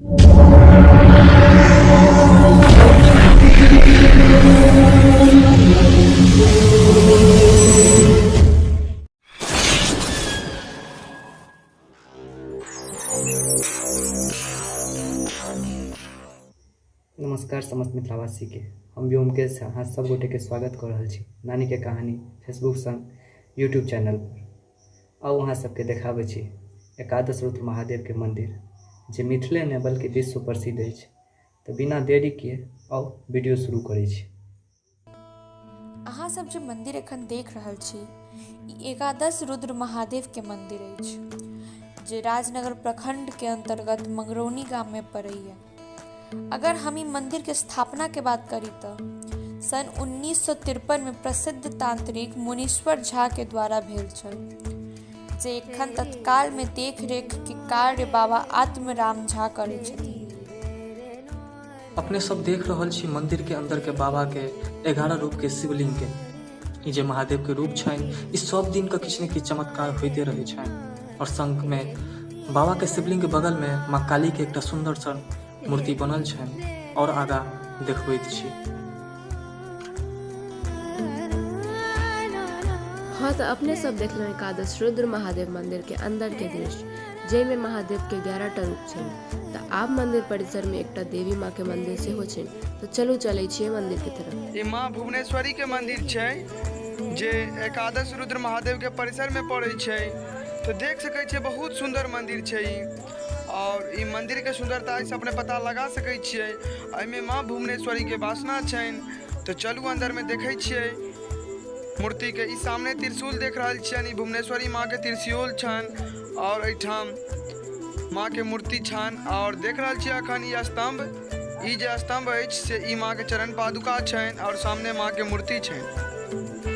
नमस्कार समस्त मिथिलावासीके, हम व्योमकेश झा अहाँ सब गोटेके स्वागत कऽ रहल छी नानीके कहानी फेसबुक संग यूट्यूब चैनल पर। आउ अहाँ सबके देखाबै छी एकादश रुद्र महादेवके मन्दिर जे मिथिले नहि बल्कि विश्व प्रसिद्ध अछि। तऽ बिना देरीके आउ वीडियो शुरू करै छी। अहाँ सब जे मंदिर एखन देख रहल छी ई एकादश रुद्र महादेव के मंदिर अछि जे राजनगर प्रखंड के अंतर्गत मंगरौनी गाम में पड़ैया। अगर हम ई मंदिर के स्थापना के बात करी तऽ सन 1953 में प्रसिद्ध तांत्रिक मुनीश्वर झा के द्वारा भेल छल, जे एखन तत्काल में देख रेख के कार्य बाबा आत्मराम झा करै छथिन। अपने सब देख रहल छी मंदिर के अंदर के बाबा के 11 रूप के शिवलिंग के। ई जे महादेव के रूप छनि ई सब दिन के किछु ने किछु चमत्कार होइते रहै छनि। और संग में बाबा के शिवलिंग के बगल में माँ काली के एकटा सुंदर सन मूर्ति बनल छनि और आगा देखबैत छी। हाँ तो अपने सब देखलहुँ एकादश रुद्र महादेव मंदिर के अंदर के दृश्य, जाहिमे महादेव के 11 टा रूप छनि। तऽ आब मंदिर परिसर में एकटा देवी माँ के मंदिर सेहो छनि। तऽ चलू चलै छियै मंदिर के तरफ। ई माँ भुवनेश्वरी के मंदिर छै जे एकादश रुद्र महादेव के परिसर में पड़े छै। तो देख सकै छियै बहुत सुंदर मंदिर छै ई, और ई मंदिर के सुंदरता से अपने पता लगा सकै छियै। एहिमे माँ भुवनेश्वरी के वासना छनि। तो चलू अंदर में देखै छियै मूर्ति के। ई सामने त्रिशूल देख रहल छियनि, ई भुवनेश्वरी माँ के त्रिशूल छनि और एहिठाम माँ के मूर्ति छनि। और देख रहल छियै अखन ई स्तंभ, ई जे स्तंभ अछि से ई माँ के चरण पादुका छनि और सामने माँ के मूर्ति छनि।